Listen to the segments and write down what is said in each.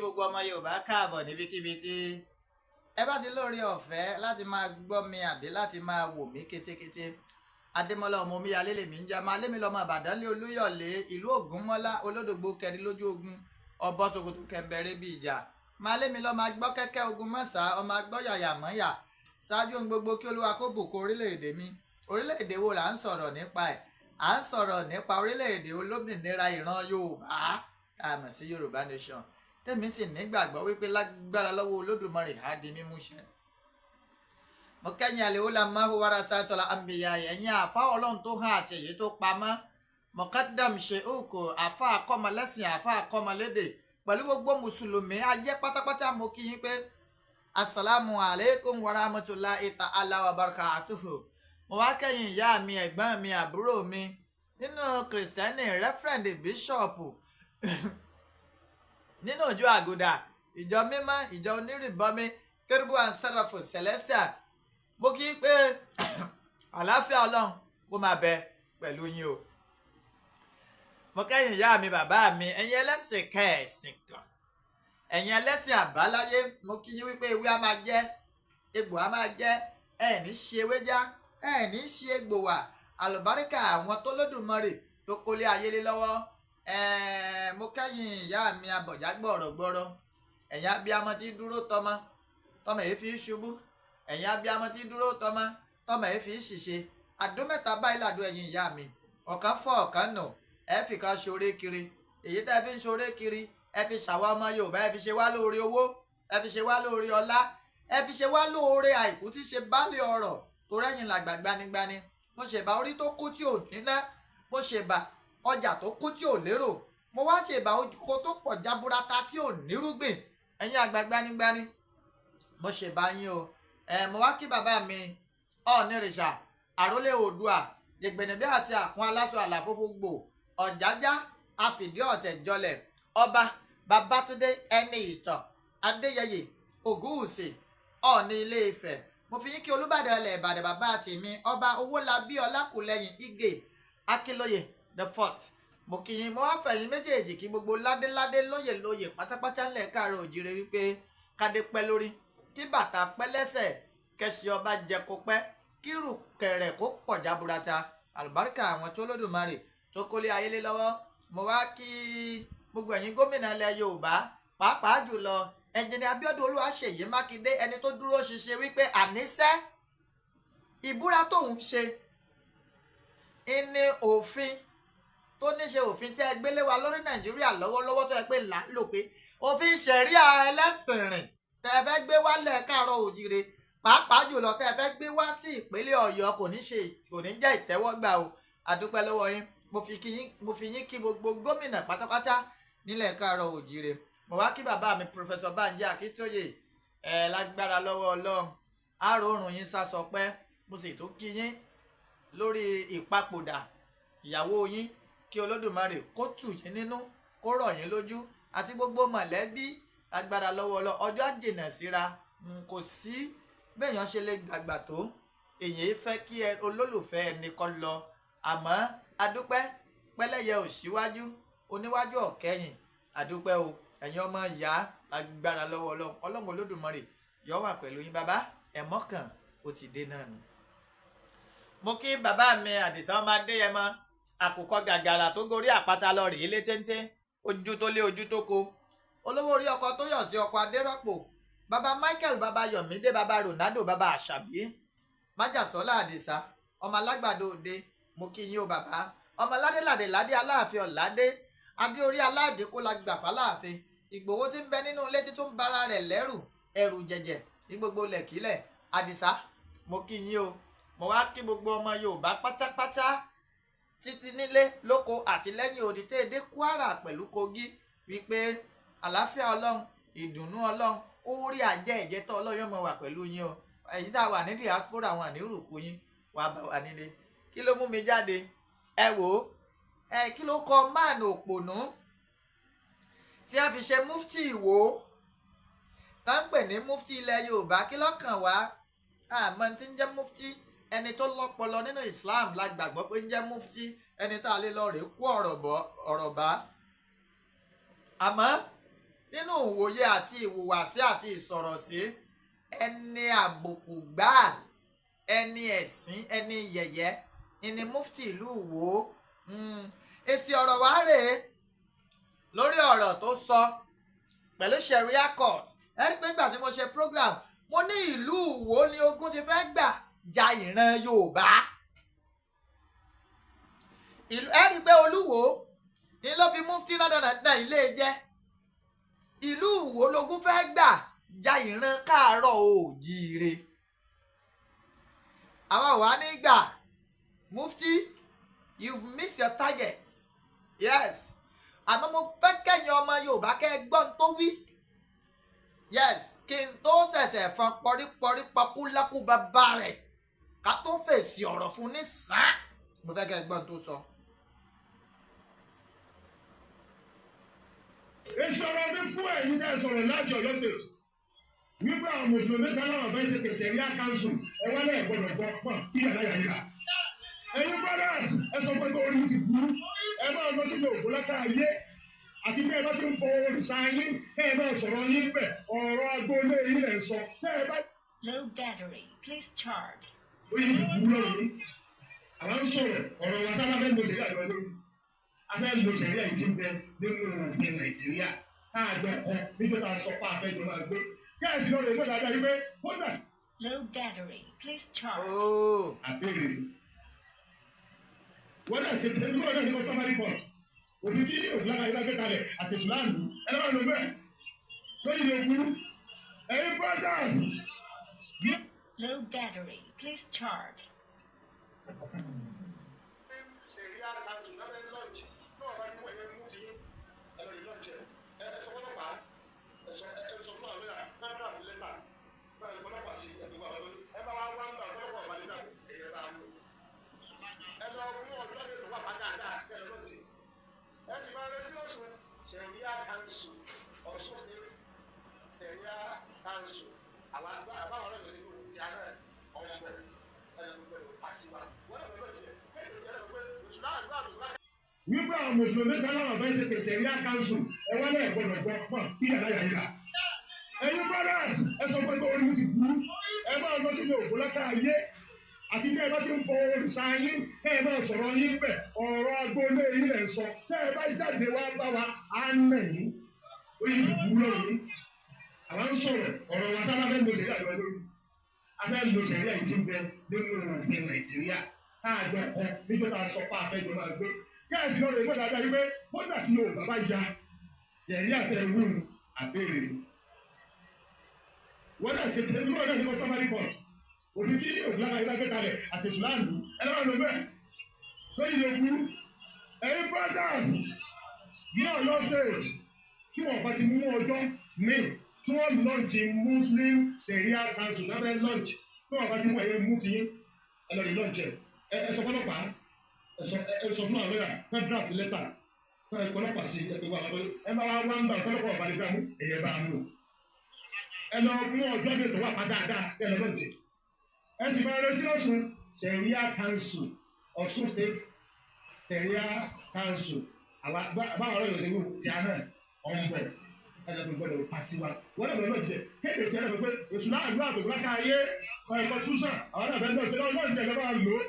Gbogbo ọmọ Yorùbá, káàbọ̀ níbikíbi tí ẹ bá ti lóore ọ̀fẹ́ láti máa gbọ́ mi àbí láti máa wò mí kétékété. Adémọlá ọmọ Omíyalé lèmi ń jẹ́. Máa lémi lọ́mọ Ìbàdàn lé Olúyọ̀lé, ìlú Ògúnmọ́lá, olódògbò kẹrin lójú ogun, ọbọ̀ Sokoto kẹ̀mbẹ̀rẹ̀ bí ìjà. Máa lémi lọ́mọ agbọ́ kẹ́kẹ́ ogun mọ́sá, ọmọ agbọ́ yàyà mọ́yà. Ṣáájú ohun gbogbo, kí Olúwa kó bùkún orílẹ̀-èdè mi. Orílẹ̀-èdè wo là ń sọ̀rọ̀ nípa ẹ̀? À ń sọ̀rọ̀ nípa orílẹ̀-èdè olómìnira ìran Yorùbá tá a mọ̀ sí Yorùbá Nation, tèmi sì nígbàgbọ́ wípé lágbára lọ́wọ́ Olódùmarè, á di mímúṣẹ. Mo kẹ́yìn àlè ó la máa wàrà sátọ̀lá àǹbìyà, ẹ̀yìn àfa Ọlọ́run tó hàn àti èyí tó pamọ́, Mọ̀kádàm Ṣeúkò, àfa akọ́mọlẹ́sìn, àfa akọ́mọlédè, pẹ̀lú gbogbo mùsùlùmí ayé pátápátá, mo kí yín pé asalaamu aleykum wa rahmatulahi ta'ala wa barakatuhu. Mo wá kẹ́yìn ìyá mi, ẹ̀gbọ́n mi, àbúrò mi nínú Kìrìsìtẹ́nì, reverend, bíṣọ̀pù nínú ìjọ Àgùdà, ìjọ mímọ́, ìjọ onírìbọmi, Kérúbù and Sẹ́ráfù Celestial. Mo kí pé àlàáfíà Ọlọ́run kó máa bẹ pẹ̀lú yín o. Mo kẹ́yìn ìyá mi, bàbá mi, ẹ̀yin ẹlẹ́sìn kẹ̀ẹ̀sìn kan, ẹ̀yin ẹlẹ́sìn àbáláyé, mo kí yín wípé ewé á máa jẹ́, egbò á máa jẹ́, ẹ̀ ní ṣe ewé já, ẹ̀ ní ṣe egbò wà. Àlùbáríkà àwọn tó lódùmarè tó kólé ayé lé lọ́wọ́. Mo kẹ́yìn ìyá mi abọ̀já gbọ̀rọ̀gbọ̀rọ̀, ẹ̀yin abiyamọ tí dúró tọmọ tọmọ èyí fi ṣubú, ẹ̀yin abiyamọ tí dúró tọmọ tọmọ èyí fi ṣìṣe. Àdó mẹ́ta báyìí làdó ẹ̀yin ìyá mi, ọ̀kan fọ́, ọ̀kan nù. Ẹ fi kan ṣoore kiri. Èyí tẹ́ ẹ fi ń ṣoore kiri, ẹ fi ṣàwa ọmọ Yorùbá, ẹ fi ṣe wá lóore owó, ẹ fi ṣe wá lóore ọlá, ẹ fi ṣe wá lóore àìkú tí ṣe báàlì ọ̀rọ̀ tó rẹ́yìn làgbà gbanigbani. Mo ṣèbà orí tó kú tí ò níná, mo ṣèbà ọjà tó kú tí ò lérò, mo wá ṣèbà oko tó pọ̀ jaburata tí ò nírúgbìn. Ẹ̀yin àgbà gbanigbani, mo ṣèbà yín o. Ẹ mo wá kí bàbá mi Ọ̀nìrìṣà, àrólé Oòdùà, jẹgbẹ̀nẹ̀bí àti àkún aláṣọ àlàfófó gbò, Ọ̀jájá àfìdí ọ̀tẹ̀ jọlẹ̀, Ọba Babátúndé Ẹni Ìtàn Adéyẹyè Ògúnwùsì, Ọ̀ọ̀ni Ilé Ifẹ̀. Mo fi yín kí Olúbàdàn ilẹ̀ Ìbàdàn, bàbá tèmi, Ọba Owólabí Ọlákùlẹ́yìn Ìgè Akínlóye the First. Mo kí yín. Mo wá fẹ̀yìn méjèèjì kí gbogbo ládéládé, lóyè lóyè pátápátá ńlẹ̀ káàárọ̀ òjìrè wípé kádé pẹ́ lórí, kí bàtà pẹ́ lẹ́sẹ̀, kẹsì ọba jẹ kó pẹ́, kírù kẹrẹ̀ kó pọ̀ jaburata. Àlùbáríkà àwọn tó lódùmarè tó kólé ayé lé lọ́wọ́. Mo wá kí gbogbo ẹ̀yin gómìnà ilẹ̀ Yorùbá, pàápàá jùlọ Ẹnjìnì Abíọ́dún Olúwaṣèyí Mákindé, ẹni tó dúró ṣinṣin wípé àníṣe ìbúra tóun ṣe ní òfin tó ní ṣe, òfin tẹ́ ẹ gbélé wa lórí Nàìjíríà lọ́wọ́lọ́wọ́, tó yẹ pé là ń lò, pé òfin ṣẹ̀ríà ẹlẹ́sìn rìn tẹ́ ẹ fẹ́ gbé wálẹ̀ káàárọ̀ òjìrè, pàápàá jùlọ tẹ́ ẹ fẹ́ gbé wá sí ìpínlẹ̀ Ọ̀yọ́, kò ní ṣe, kò ní jẹ́ ìtẹ́wọ́gbà o. Àdúpẹ́ lọ́wọ́ yín. Mo fi yín kí gbogbo gómìnà pátápátá nílẹ̀ káàárọ̀ òjìrè. Mo wá kí bàbá mi, Professor Banji Akíntóyè. Ẹ lágbára lọ́wọ́ Ọlọ́run, àròrùn yín sásọ pẹ́. Mo sì tún kí yín lórí ìpapòdà ìyàwó yín. Kí Olódùmarè kó tù yín nínú, kó rọ̀ yín lójú àti gbogbo mọ̀lẹ́bí. Agbára lọ́wọ́ ọlọ́ ọjọ́ àjìnà síra. Kò sí béèyàn ṣe lè gbàgbà tó, èyàn fẹ́ kí ẹ olólùfẹ́ ẹnì kan lọ. Àmọ́ adúpẹ́ pẹ́lẹ́yẹ ò síwájú, oníwájú ọ̀kẹ́yìn. Adúpẹ́ o. Ẹ̀yin ọmọ ìyá, agbára lọ́wọ́ Ọlọ́run, Ọlọ́run Olódùmarè yóò wà pẹ̀lú yín. Bàbá ẹ̀mọ́kàn ó ti dé náà nù. Mo kí bàbá mi Àdìsá ọmọ Adéyẹmọ, àkùkọ gàgàrà tó gorí àpáta lọ rèé lé téńté, ojú tó lé, ojú tó ko, olówó orí ọkọ tó yọ̀ sí ọkọ Adérọ́pò, bàbá Michael, bàbá Yọ̀mídé, bàbá Ronaldo, bàbá Àṣàbí Májàsọ́lá Àdìsá ọmọ alágbàdo òde. Mo kí yín o, bàbá ọmọ ládéládé ládé Aláàfin ọ̀ládé adé orí aládé kó la gbà fáláàfin. Ìgbòho tí ń bẹ nínú ilé títún bara rẹ̀ lẹ́rù, ẹ̀rù jẹ̀jẹ̀ ní gbogbo lẹ̀kílẹ̀. Àdìsá, mo kí yín o. Mo wá kí gbogbo ọmọ Yorùbá pátápátá títí nílé lóko àti lẹ́yìn odi tẹ́ dé Kwara pẹ̀lú Kogi wípé àlàáfíà Ọlọ́run, ìdùnnú Ọlọ́run, orí àjẹ́ ìjẹ́tọ́ Ọlọ́run yóò máa wà pẹ̀lú yín o. Ẹ̀yin tá a wà ní diaspora, àwọn ànírùkú yín wàá bá wa nílé. Kí ló mú mi jáde? Ẹ wò ó, ẹ kí ló kọ máàlù òpònú tí a fi ṣe mufti Ìwó, tá ń pè ní mufti ilẹ̀ Yorùbá? Kí lọ́kàn wá? Àmọ́ tí ń jẹ́ mufti, ẹni tó lọ́pọlọ nínú Islam la gbàgbọ́ pé ń jẹ́ mufti, ẹni tá a lè lọ rèé kó ọ̀rọ̀ bá. Àmọ́ Nínú ìwòye àti ìhùwàsí àti ìsọ̀rọ̀sí, ẹni àbùkù gbáà, ẹni ẹ̀sín, ẹni yẹ̀yẹ́ ni mufti ìlú Ìwó. Èsì ọ̀rọ̀ wá rèé lórí ọ̀rọ̀ tó sọ pẹ̀lú Sharia court. Ẹ rí pé nígbà tí mo ṣe program, mo ní ìlú Ìwó ni ogun ti fẹ́ gbà ja ìran Yorùbá. Ìlú ẹ rí pé Olúwo ni ló fi mufti lọ́dọọdọ ilé jẹ́. Ìlú Ìwó lógún fẹ́ gbà ja ìran káàárọ̀ oòjíire. Àwa wà nígbà. Mufti, you've missed your target. Yes, àmọ́ mo fẹ́ kẹ́yìn ọmọ Yorùbá kẹ́ ẹ gbọ́n tó wí. Yes, kí n tó ṣẹ̀ṣẹ̀ fọn pọ̀rípọ̀rí pọkúlákú bàbá rẹ̀, ká tó fèsì ọ̀rọ̀ fún ní sàn, mo fẹ́ kẹ́ ẹ gbọ́n tó sọ. Èsì ọ̀rọ̀ mi fún ẹ̀yin tẹ́ ẹ sọ̀rọ̀ láti Ọ̀yọ́ State wípé àwọn mùsùlùmí kan láwọn fẹ́ ṣe Sharia council, ẹ wá lẹ́ẹ̀ gbọ́dọ̀ gbọ́ pọ̀ kí yàrá yàrá. Ẹ̀yin brothers, ẹ sọ pé orí ti burú. Ẹ máa lọ síbi ògbólákà ayé àti bí ẹ bá ti ń bọ òrìṣà yín, kẹ́ ẹ máa sọ̀rọ̀ yín bẹ̀, ọ̀rọ̀ agboolé yín lẹ̀ ń sọ tẹ́ ẹ bá. Low battery, please charge. Orí ti burú lọ́rùn yín. Àwọn ń sọ̀rọ̀ ọ̀rọ̀ wa sábà fẹ́ lo sẹ̀ríà lọ lórí. A fẹ́ lo sẹ̀ríà yìí ti ń bẹ nínú òfin Nàìjíríà tá a jọ kọ níjọ́ tá a sọ pé a fẹ́ jọ máa gbé. Kẹ́ẹ̀sì lọ́rọ̀ ìgbọ́ dáadáa yìí pé kódà. Low battery, please charge. Ooo. Àbẹ̀rẹ̀ wọ́n náà ṣe tẹ̀lé wọ́n náà ní customary court, òfin tí ògùnláka yìí bá gbé kalẹ̀ àti ìsìláàmù ẹ lọ́wọ́ ló bẹ́ẹ̀ lórí ìlú òkú. Ẹ̀yin brothers. Low battery, please charge. Sharia council lábẹ́ lọ́ọ̀jì náà bá ti mú ẹ̀yẹ mú ti yín, ẹ lọ́ọ́ lọ́ọ̀jì ẹ, ẹ sọ fọlọ́pàá, ẹ sọ fún àwọn lọ́yà fẹ́ẹ́ lẹ́tà báyìí ọlọ́pàá sí ẹgbẹ́ wa lórí ẹ bá wá wá ń gbà ọlọ́pàá ọ̀bà nígbà ẹ̀yẹ bá mú ẹ lọ mú ọjọ́ lè tó wà pa dáadáa kẹ́ ẹ lọ́ọ̀jì, ẹ sì máa retí Ọ̀ṣun Sharia council, Ọ̀ṣun State Sharia council. Àwọn àbáwọn ọlọ́yọ̀ nínú ti ara ọmọ wípé àwọn mùsùlùmí kan láwọn fẹ́ ṣe Sharia council, ẹ wá lẹ́ẹ̀ gbọ́dọ̀ gbọ́ pọ̀ kí yàrá yàrá. Ẹ̀yin brothers, ẹ sọ pé orí ti burú. Ẹ máa lọ síbi ògbólákà ayé àti bí ẹ bá ti ń bọ òrìṣà yín, kẹ́ ẹ máa sọ̀rọ̀ yín bẹ̀, ọ̀rọ̀ agboolé yín lẹ̀ ń sọ tẹ́ ẹ bá jáde wá bá wa, á nà yín. Orí ti burú lọ́rùn yín. Àwọn ń sọ̀rọ̀ ọ̀rọ̀ wa sábà fẹ́ lo sẹ̀ríà lọ lórí. A fẹ́ lo sẹ̀ríà yìí ti ń bẹ nínú òfin Nàìjíríà tá a jọ kọ níjọ́ tá a sọ pé a fẹ́ jọ máa gbé. Kẹ́ẹ̀sì lọ́rọ̀ ìgbọ́ dáadáa yìí pé kódà tí Yorùbá bá ya yẹ̀rí àtẹ wíwù àbẹ̀rẹ̀ wọ́n náà ṣe tẹ̀lé wọ́n náà ní customary court, òfin tí ògùnláka yìí bá gbé kalẹ̀ àti ìsìláàmù ẹ lọ́wọ́ ló bẹ́ẹ̀ lórí ìlú òkú. Ẹ̀yin brothers ní Ọ̀yọ́ State tí wọ́n bá ti mú ọjọ́ míì tí wọ́n launch Muslim Sharia council lábẹ́ launch tí wọ́n bá ti mú ẹ̀yẹ mú ti yín, ẹ lọ́ọ́ launch ẹ, ẹ sọ fọlọ́pàá, ẹ sọ fún àwọn lọ́yà fẹ́ draft letter fẹ́ ọlọ́pàá sí ẹgbẹ́ wa ẹ bá wá wá ń gbà ọlọ́pàá ọ̀bà nígbà mú ẹ̀yẹ bá mú ẹ lọ mú ọjọ́ mi tó wà pa dáadáa ẹ lọ lọ́ọ̀jì, ẹ sì máa retí Ọ̀ṣun Sharia council, Ọ̀ṣun State Sharia council. Àwọn àbáwọn ọlọ́yọ̀ ṣe wù tí a náà ọ̀nbọ̀ ẹ gbọ́dọ̀ pàṣẹ wa wọ́n náà lọ́ọ̀ jẹ kéde tí ẹ lọ́ọ̀ pé èṣù láàánú àgbègbè ayé ẹ̀kọ́ ṣúṣàn àwọn náà fẹ́ lọ́ọ̀ lọ́ọ̀ jẹ lọ́ọ̀ lò ó.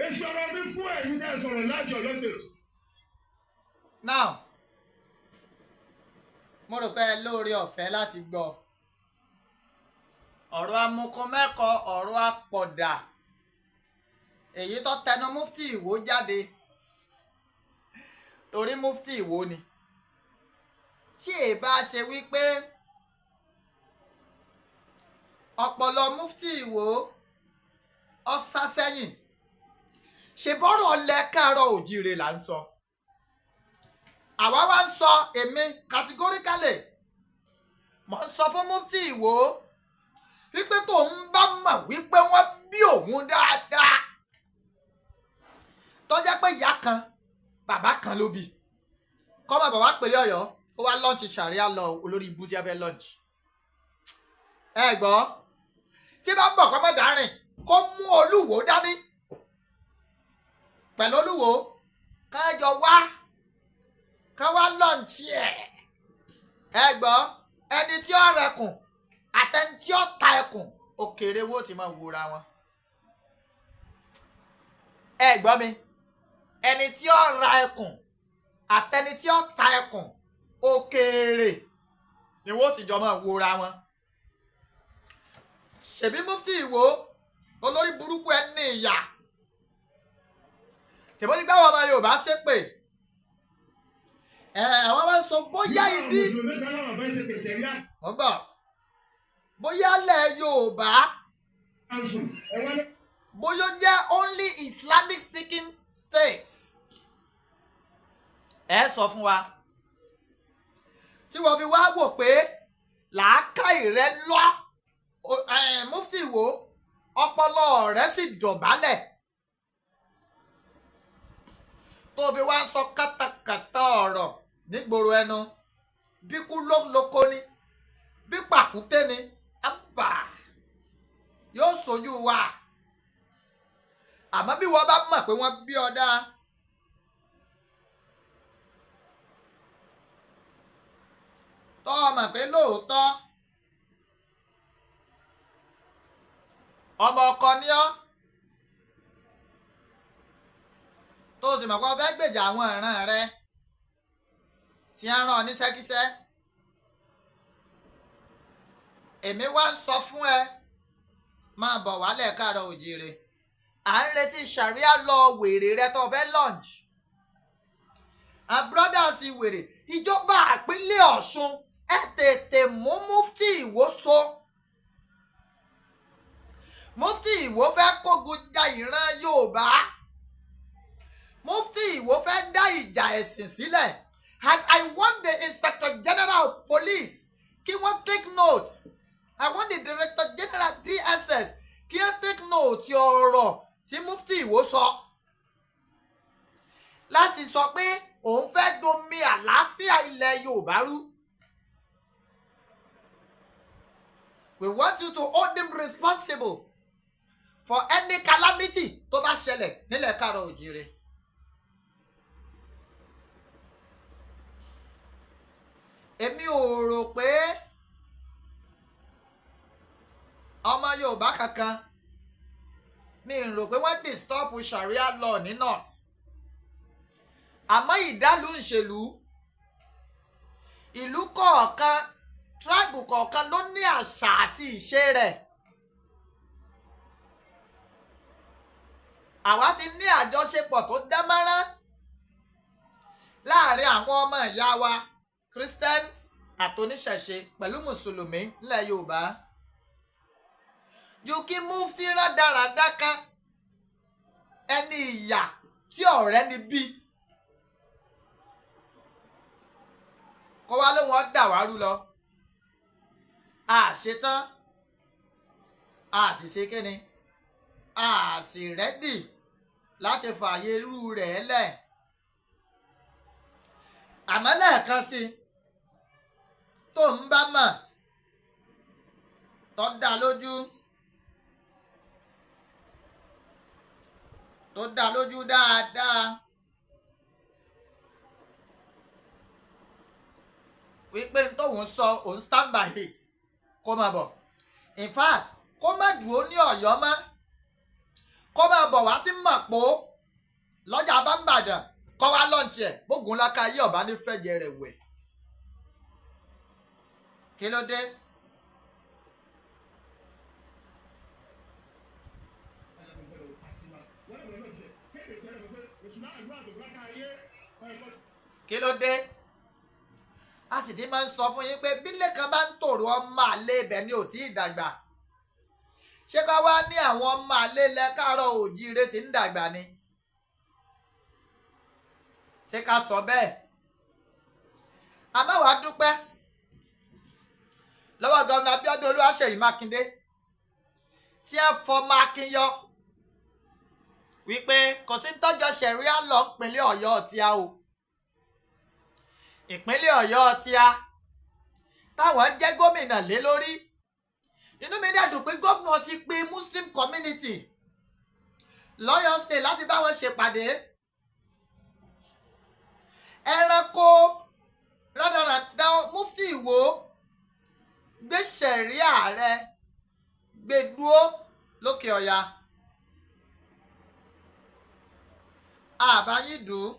Èsì ọ̀rọ̀ mi fún ẹ̀yin tẹ́ ẹ sọ̀rọ̀ láti Ọ̀yọ́ State. Now, mo rò pé ẹ lóore ọ̀fẹ́ láti gbọ́ ọ̀rọ̀ amukumẹ́kọ, ọ̀rọ̀ apọ̀dà èyí tó tẹnu mufti Ìwó jáde, torí mufti Ìwó ni. Tí èè bá ṣe wípé ọpọlọ mufti Ìwó ó sá sẹ́yìn, ṣe bọ́rọ̀ lẹ káàárọ̀ òjíire là ń sọ. Àwa wá ń sọ, èmi categorically mo ń sọ fún mufti Ìwó wípé tó ń bá mọ̀ wípé wọ́n bí òun dáadáa, tó jẹ́ pé ìyá kan bàbá kan ló bí, kọ́ bàbá wa pèlè Ọ̀yọ́ ó wá launch Sharia law olórí ibú tí a fẹ́ launch. Ẹ gbọ́, tí bá ń bọ̀, kọ́ mọ́ dárìn, kó mú Olúwo dání pẹ̀lú Olúwo, kájọ wá ká wá launch ẹ̀. Ẹ gbọ́, ẹni tí ó rẹkùn àtẹni tí ó ta ẹkùn, òkèèrè wo ti máa wúra wọn. Ẹ gbọ́ mi, ẹni tí ó ra ẹkùn àtẹni tí ó ta ẹkùn, òkèèrè ni wọ́n ti jọ máa wúra wọn. Ṣèbí Mufti Ìwó, olórí burúkú, ẹni ìyà, tìbó ti gbáwọ ọmọ Yorùbá ṣépè ẹ, àwọn wá ń sọ bóyá ibi Mùsùlùmí kan láwọn fẹ́ ṣe Sharia wọ́n gbọ́ bóyá lẹ̀ Yorùbá council ẹ wá lọ. bóyá ó jẹ́ only Islamic speaking state. Ẹ sọ fún wa tí wọ́n fi wá wò pé làákàyè rẹ lọ, Mufti Ìwó, ọpọlọ rẹ sì dọ̀bálẹ̀ tó fi wá ń sọ kátàkátà ọ̀rọ̀ nígboro ẹnu, bí kú ló lóko ni, bí pàkúté ni, àbà yóò sojú wa. Àmọ́ bí wọ́n bá mọ̀ pé wọ́n bí ọ dáa, tọ́ ọ mọ̀ pé lóòótọ́ ọmọ ọkọ ni ọ́, tó o sì mọ̀ pé o fẹ́ gbèjà àwọn ìran rẹ tí ń rán ọ níṣẹ́kíṣẹ́, èmi wá ń sọ fún ẹ, máa bọ̀ wálẹ̀ káàárọ̀ òjìrè. À ń retí Sharia law wèrè rẹ tó fẹ́ launch and brothers wèrè. Ìjọba àpínlẹ̀ Ọ̀ṣun, ẹ tètè mú Mufti Ìwó so. Mufti Ìwó fẹ́ kógun ja ìran Yorùbá. Mufti Ìwó fẹ́ dá ìjà ẹ̀sìn sílẹ̀, and I want the Inspector General of Police kí wọ́n take note. I want the Director General DSS kí wọ́n take note ọ̀rọ̀ tí Mufti Ìwó sọ láti sọ pé òun fẹ́ domi àlàáfíà ilẹ̀ Yorùbá rú. We want you to hold him responsible for any calamity tó bá ṣẹlẹ̀ nílẹ̀ káàrọ̀ òjìrè. Èmi ò rò pé ọmọ Yorùbá kankan, mi ò rò pé wọ́n disturb Sharia law ní north, àmọ́ ìdálù ń ṣèlú. Ìlú kọ̀ọ̀kan, tribe kọ̀ọ̀kan ló ní àṣà àti ìṣe rẹ̀. Àwa ti ní àjọṣepọ̀ tó dámọ́rán láàrin àwọn ọmọ ìyá wa Christians àtoníṣẹ̀ṣe pẹ̀lú mùsùlùmí nílẹ̀ Yorùbá ju kí mufti rádaràdá kan, ẹni ìyà tí ọ̀rẹ́ ni bí, kó wá lóun ọ́ dà wá rú lọ. A ṣetán, a sì ṣe kíni, a sì ready láti fààyè irú rẹ̀ lẹ̀. Àmọ́ lẹ́ẹ̀kan sí i, tó ń bá mọ̀ tó dá lójú, tó dá lójú dáadáa wípé n tóun sọ, òun stand by it, kó máa bọ̀. In fact, kó má dúró ní Ọ̀yọ́ mọ́, kó máa bọ̀ wá sí Mọ̀pó lọ́jà bá ń bàdàn, kó wá launch ẹ̀ bógun láka yí ọ̀bá ní fẹ̀jẹ̀ rẹ̀ wẹ̀. Kí ló dé? Kí ló dé? A sì ti máa ń sọ fún yín pé bílẹ̀ kan bá ń tòrò, ọmọ àlè ibẹ̀ ni ò tí ì dàgbà. Ṣé ká wá ní àwọn ọmọ àlè ilẹ̀ káàárọ̀ òjíire ti ń dàgbà ni? Ṣé ká sọ bẹ́ẹ̀? Àmọ́ wàá dúpẹ́ lọ́wọ́ Governor Abíọ́dún Olúwaṣèyí Mákindé tí ẹ fọmọ akínyọ wípé kò sí tọ́jọ́ Sharia law ìpínlẹ̀ Ọ̀yọ́ tí a o, ìpínlẹ̀ Ọ̀yọ́ tí a táwọn jẹ́ gómìnà lé lórí. Inú mi dẹ̀ dùn pé gómìnà ti pe Muslim community lọ́yọ̀ State láti bá wọn ṣèpàdé. Ẹranko Rádaràda Mufti Ìwó, gbé ṣẹ̀ríà rẹ gbé dúó lókè ọ̀yà. Àbáyín dùn,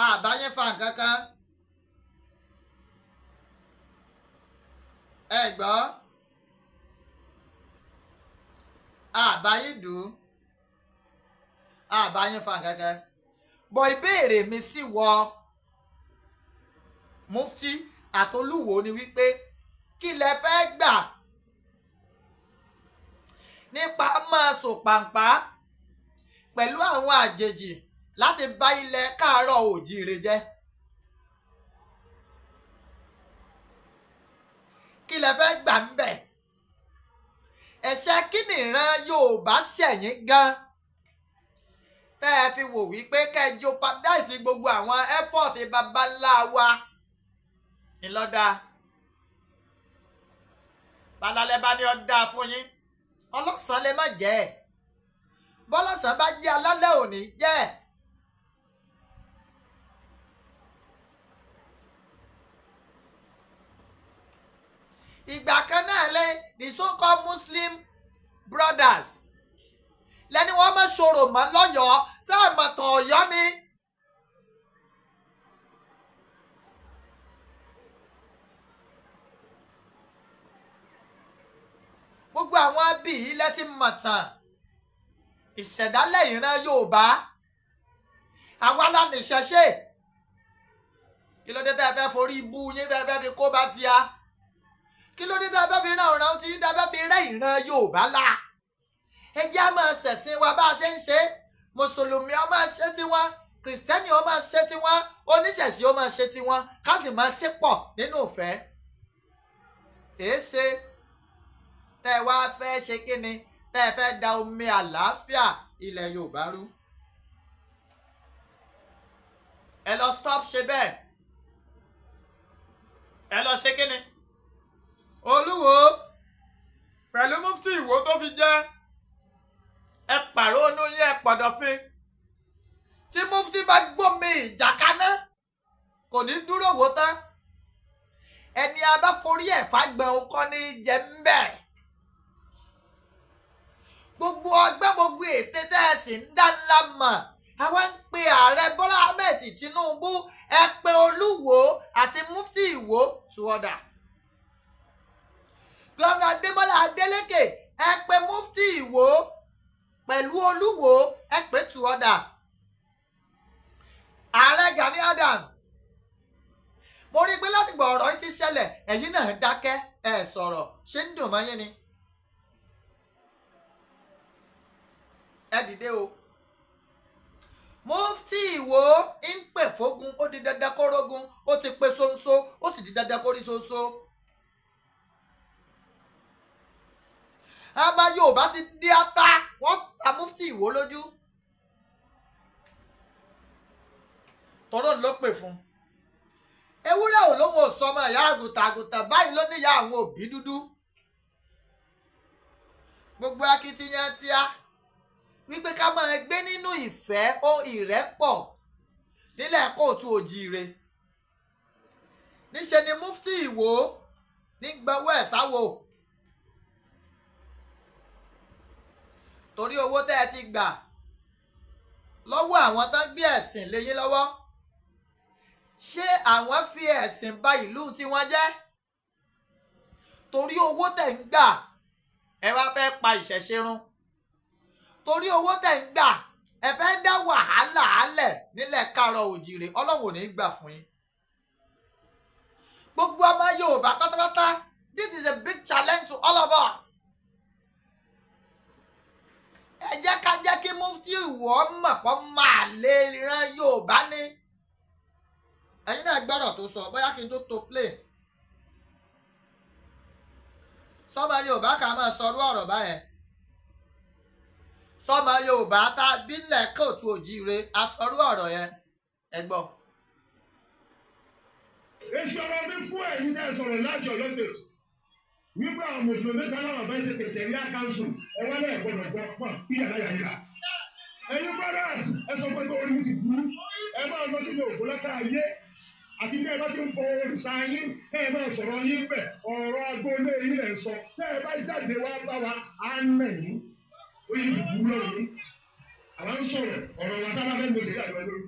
àbáyín fa nǹkan kan. Ẹ gbọ́, àbáyín dùn, àbáyín fa nǹkan kan. Bọ̀ ìbéèrè mi sí wọ Mufti àtolúwo ni wípé, kí lẹ fẹ́ gbà nípa máa sò pàǹpá pẹ̀lú àwọn àjèjì láti bá ilẹ̀ káàárọ̀ òjíire jẹ́? Kí lẹ fẹ́ gbà ń bẹ̀? Ẹ̀ṣẹ̀ kí nìran Yorùbá ṣẹ̀yìn gan tẹ́ ẹ fi wò wípé kẹ́ ẹ jeopardize gbogbo àwọn effort baba ńlá wa ńlọ́dà balalẹ́ bá ní ọ́ dáa fún yín, ọlọ́sàn lè má jẹ́ ẹ̀, bọ́lọ́sàn bá jẹ́, alálẹ̀ òní jẹ́ ẹ̀. Ìgbà kan náà lẹ the so-called Muslim Brothers lẹ́ni wọ́n mọ̀ ṣòro mọ́ lọ́yọ̀ọ́ sáàmọ̀tàn Ọ̀yọ́ ni. Gbogbo àwọn abì yìí lẹ́tí mọ̀tàn ìṣẹ̀dálẹ̀ ìran Yorùbá, àwa la nìṣẹ̀ṣe. Kí ló dé tẹ́ ẹ fẹ́ forí ibú yín, tẹ́ ẹ fẹ́ fi kó bá tíya? Kí ló dé tẹ́ ẹ fẹ́ fi ràn ọ̀ràn tí tẹ́ ẹ fẹ́ fi rẹ́ ìran Yorùbá la? Ẹ jẹ́ á máa ṣẹ̀sìn wa bá a ṣe ń ṣe. Mùsùlùmí ó máa ṣe tiwọn, Kìrìsìtẹ́nì ó máa ṣe tiwọn, oníṣẹ̀ṣe ó máa ṣe tiwọn, ká sì máa ṣe pọ̀ nínú ìfẹ́. Èéṣe tẹ́ ẹ wá fẹ́ ṣe kíni, tẹ́ ẹ fẹ́ da omi àlàáfíà ilẹ̀ Yorùbá rú? Ẹ lọ stop ṣe bẹ́ẹ̀. Ẹ lọ ṣe kíni? Olúwo pẹ̀lú Mufti Ìwó tó fi jẹ́, ẹ pàrọ̀ onú yín, ẹ pọ̀dọ̀fin. Tí Mufti bá gbómi ìjà kaná, kò ní dúró wò tán. Ẹni a bá forí ẹ̀ fágbọ̀n ọkọ ní jẹ́ ń bẹ̀. Gbogbo ọgbẹ́, gbogbo ète tẹ́ ẹ sì ń dá ńlá mọ̀. Àwa ń pe Ààrẹ Bọ́lá Ahmed Tinubu, ẹ pe Olúwo àti Mufti Ìwó to order. Gómìnà Adémọ́lá Adélékè, ẹ pe Mufti Ìwó pẹ̀lú Olúwo, ẹ pè to order. Ààrẹ Gani Adams, mo rí i pé láti gbọ́ ọ̀rọ̀ yìí ti ṣẹlẹ̀, ẹ̀yin náà dákẹ́, ẹ sọ̀rọ̀. Ṣé ń dùn mọ́ yín ni? Ẹ dìde o. Mufti Ìwó ń pè fógun, ó di dandan kó rógun. Ó ti pe ṣóńṣó, ó sì di dandan kó rí ṣóńṣó. Àmọ́ Yorùbá ti dé ata, wọ́n ta Mufti Ìwó lójú. Tọ́rọ̀ ló pè fún ewúrẹ́ ò lóun ò sọmọ ìyá àgùntàn, àgùntàn báyìí ló níyà àwọn òbí dúdú. Gbogbo akitiyan tíá wípé ká máa gbé nínú ìfẹ́ ó ìrẹ́pọ̀ nílẹ̀ kóòtù òjíire, níṣẹ́ ni Mufti Ìwó ní gbọ́wọ́ ẹ̀ sáwò, torí owó tẹ́ ẹ ti gbà lọ́wọ́ àwọn tán gbé ẹ̀sìn léyìn lọ́wọ́. Ṣé àwọn fi ẹ̀sìn ba ìlú tiwọn jẹ́? Torí owó tẹ̀ ń gbà, ẹ wá fẹ́ pa ìṣẹ̀ṣe run. Torí owó tẹ̀ ń gbà, ẹ fẹ́ dá wàhálà álẹ̀ nílẹ̀ káàárọ̀ òjìrè. Ọlọ́run ò ní gbà fún yín. Gbogbo ọmọ Yorùbá pátápátá, this is a big challenge to all of us. Ẹ jẹ́ ká jẹ́ kí Mufti Ìwó mọ̀ pọ́ máa lè ran Yorùbá ní. Ẹ̀yin náà gbọ́dọ̀ tó sọ bóyá kí n tó to play. Sọmọ Yorùbá kà máa sọrú ọ̀rọ̀ báyẹn? Sọmọ Yorùbá tá a bílẹ̀ kóòtù òjíire asọrú ọ̀rọ̀ yẹn? Ẹ gbọ́. Èsì ọ̀rọ̀ mi fún ẹ̀yin tẹ́ ẹ sọ̀rọ̀ láti Ọ̀yọ́ State wípé àwọn Mùsùlùmí kan náà bẹ́ẹ̀ ṣe Sharia council, ẹ wá lẹ́ẹ̀ gbọ́dọ̀ gbọ́ pọ̀ kí yàrá yàrá. Ẹ̀yin brothers, ẹ sọ pé orí yìí ti kú. Ẹ máa lọ sínú ògbólákà ayé àti tẹ́ ẹ bá ti ń bọ òrìṣà yín, tẹ́ ẹ máa sọ̀rọ̀ yín bẹ̀, ọ̀rọ̀ agboolé yín lẹ̀ ń sọ. Tẹ́ ẹ bá jáde wá bá wa, á nà yín. Ó yẹ kí burú lọ́rùn yín. Àwa ń sọ̀rọ̀ ọ̀rọ̀ wa sábà fẹ́ lo sẹ̀ríà lọ lórí.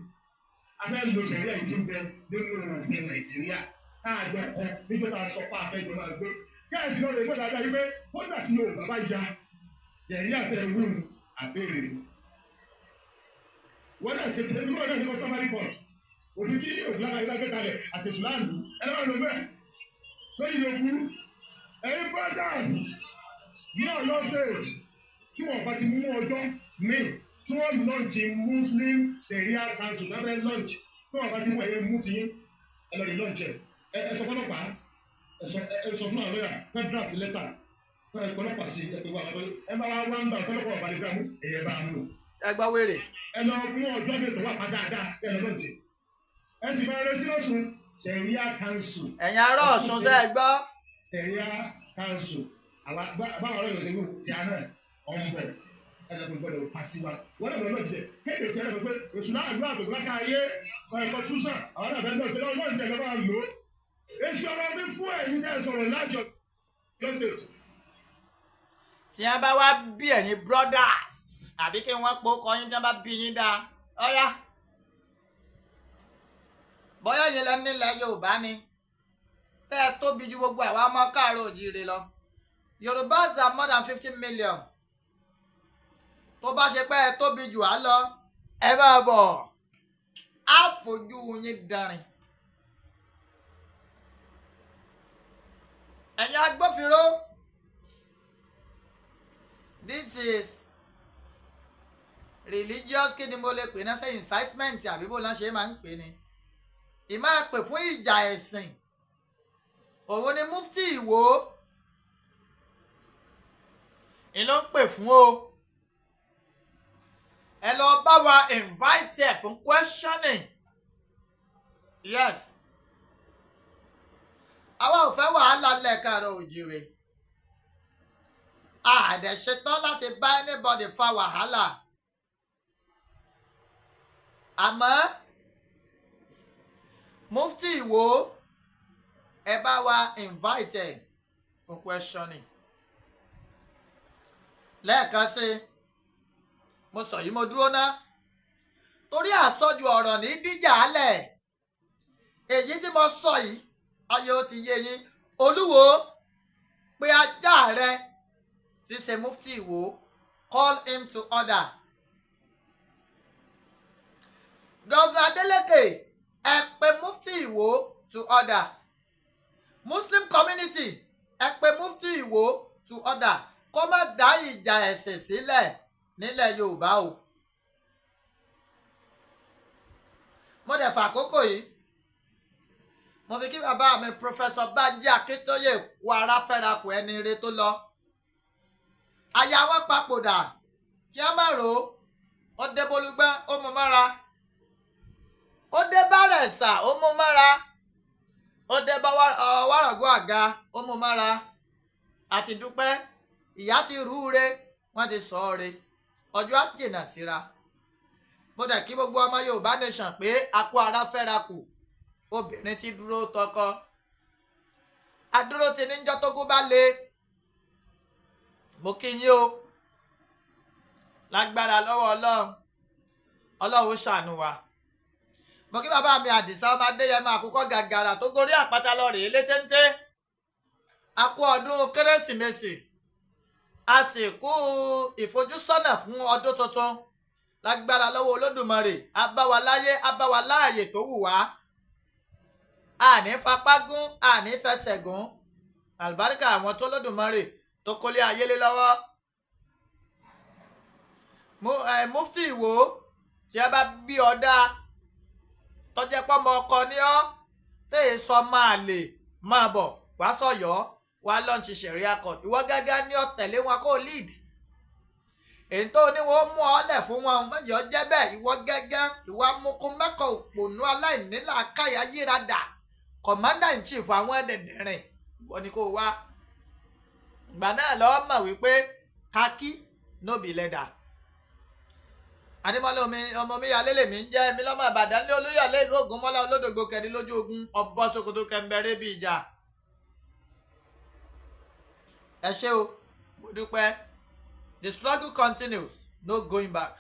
A fẹ́ lo sẹ̀ríà yìí tí ń bẹ nínú òfin Nàìjíríà. Tá a jọ kọ níjọ́ tá a sọ pé a fẹ́ jọ máa gbé. Kẹ́ẹ̀sì lọ́rọ̀ ìgbọ́dọ̀ dáadáa yìí pé kódà tí Yorùbá bá ya sẹ̀ríà tẹ wíwù àbẹ̀rẹ̀. Wọ́n náà ṣe tẹ̀lé nígbà náà ní customary court. Òfin tí Ògúnláka yìí bá gbé kalẹ̀ àti Ìsúláàlú ẹ lọ́wọ́ ló bẹ́ẹ̀ lórí ìyókù. Ẹ̀yin brothers ní Ọ̀yọ́ State, tí wọ́n bá ti mú ọjọ́ míì tí wọ́n launch Muslim Sharia Council lábẹ́ launch, tí wọ́n bá ti mú, ẹ̀yẹ mú ti yín, ẹ lọ rí launch. Ẹ sọ fọlọ́pàá, ẹ sọ fún àwọn lọ́yà fẹ́ draft letter, fẹ́ ọlọ́pàá sí ẹ pé wà lọ́dọ̀ ẹ bá wá wá ń bá ọlọ́pàá ọ̀bá lè gbà mú ẹ̀yẹ bá mú. Ẹ gbọ́ wèrè. Ẹ lọ mú ọjọ́ mi tó wà pa dáadáa, ẹ lọ launch, ẹ sì máa retí lọ́sùn Sharia Council. Ẹ̀yin ará Ọ̀ṣun, ṣe é gbọ́? Sharia Council, àwa báwọn ọlọ́yọ̀ ṣe wí tí a náà ọ̀ ń bọ̀, ẹ̀rọ gbọ́dọ̀ pa sí wa. Wọ́n náà lọ́ọ́ ti ṣe kéde tí ẹ̀rọ pé èṣù náà ló àgbègbè láka ayé ẹ̀kọ́ ṣúṣà, àwọn náà fẹ́ lọ́ọ́ ti lọ́ọ́ ti ẹ̀ lọ́ọ́ lò ó. Èṣù ọ̀rọ̀ mi fún ẹ̀yin tẹ́ ẹ sọ̀rọ̀ láti Ọ̀yọ́ State. Tí wọ́n bá wá bí ẹ̀yin brothers, àbí kí wọ́n po kọ yín, tí wọ́n bá bí yín dáa, ọ̀yá, bóyá yín lẹ nílẹ̀ Yorùbá ni tẹ́ ẹ tóbi ju gbogbo àwa ọmọ káàárọ̀ òjíire lọ. Yorùbás are more than 50 million. Tó bá ṣe pé ẹ tóbi jù á lọ, ẹ máa bọ̀, á fojú yín dánrin. Ẹ̀yin agbófinró, this is religious, kí ni mo lè pè náà, ṣe incitement àbí bó lọ́n ṣe máa ń pè ní ìmáa pè fún ìjà ẹ̀sìn, òun ni Mufti Ìwó ni ló ń pè fún o. Ẹ lọ bá wa invite ẹ fún questioning. Yes, àwa ò fẹ́ wàhálà lẹ́ẹ̀karọ̀ òjìrè, a dẹ̀ ṣetán láti bá anybody fa wàhálà, àmọ́ Mufti Ìwó, ẹ bá wa invite ẹ fún questioning. Lẹ́ẹ̀kan sí, mo sọ yìí, mo dúró ná, torí àsọjù ọ̀rọ̀ ní díjà álẹ̀. Èyí tí mo sọ yìí, ayé ó ti yé yín. Olúwo, pé ajá rẹ tí ṣe Mufti Ìwó, call him to order. Governor Adeleke, ẹ pè Mufti Ìwó to order. Muslim community, ẹ pè Mufti Ìwó to order, kó má dá ìjà ẹ̀sìn sílẹ̀ nílẹ̀ Yorùbá o. Mo dẹ̀ fà àkókò yìí, mo fi kí bàbá mi, Professor Banji Akíntóyè, kú ara fẹ́ra kù, ẹni ire tó lọ. Aya wọn papòdà, kí á má rò ó. Ó dé Bolúgbọ́n, ó mú mọ́ra. Ó dé Bárẹ̀sà, ó mú mọ́ra. Ó dé Wàràgọ́ àga, ó mú mọ́ra. Àti dúpẹ́, ìyá ti rúure, wọ́n ti sọ ọ́ re, ọjọ́ á jìnnà síra. Mo dẹ̀ kí gbogbo ọmọ Yorùbá nation pé a kó ara fẹ́ra kù. Obìnrin ti dúró tọkọ, adúró ti níjọ́ tógún bá le. Mo kí yín o. Lágbára lọ́wọ́ Ọlọ́run, Ọlọ́run ṣàánú wa. Mo kí bàbá mi Àdìsá ọmọ Adéyẹmọ, àkókò gàgàrà tó gorí àpáta lọ rèé létéńté. A kú ọdún Kérésìmesì, a sì kú ìfojúsọ́nà fún ọdún tuntun. Lágbára lọ́wọ́ Olódùmarè, á bá wa láyé, á bá wa láàyè tó wù wá, àní fapá gún, àní fẹsẹ̀ gún. Àlùbáríkà àwọn tó Olódùmarè tó kólé ayé lé lọ́wọ́. Mufti Ìwó, tí a bá bí ọ dáa, tọ́jẹ́ pọ́mọ ọkọ ní ọ́, téè sọ máa lè máa bọ̀ wá sọ̀yọ́, wá launch Sharia court. Ìwọ gángan ní ọ tẹ̀lé wọn kó lead. Èyí tó ní wọn mú ọ lẹ̀ fún wọn, mọ̀jọ́ jẹ́ bẹ́ẹ̀. Ìwọ gángan, ìwọ amukun mẹ́kọ̀ọ́, òpònú aláìnílàákàyà yírádà, commander in chief àwọn ẹ̀dẹ̀dẹ̀rìn, ìwọ ni kó wá. Ìgbà náà lọ́ọ́ mọ̀ wípé khaki no be leather. Adémọ́lá omi ọmọ mi yà lélẹ̀ mi ń jẹ́ mi lọ́mọ Ìbàdàn ní Olúyọ̀lé ìlú Ògúnmọ́lá olódògbò kẹrin lójú ogun ọbọ̀ Sokoto kẹmbẹ̀rẹ̀ bí ìjà. Ẹ ṣé o, mo dúpẹ́. The struggle continues, no going back.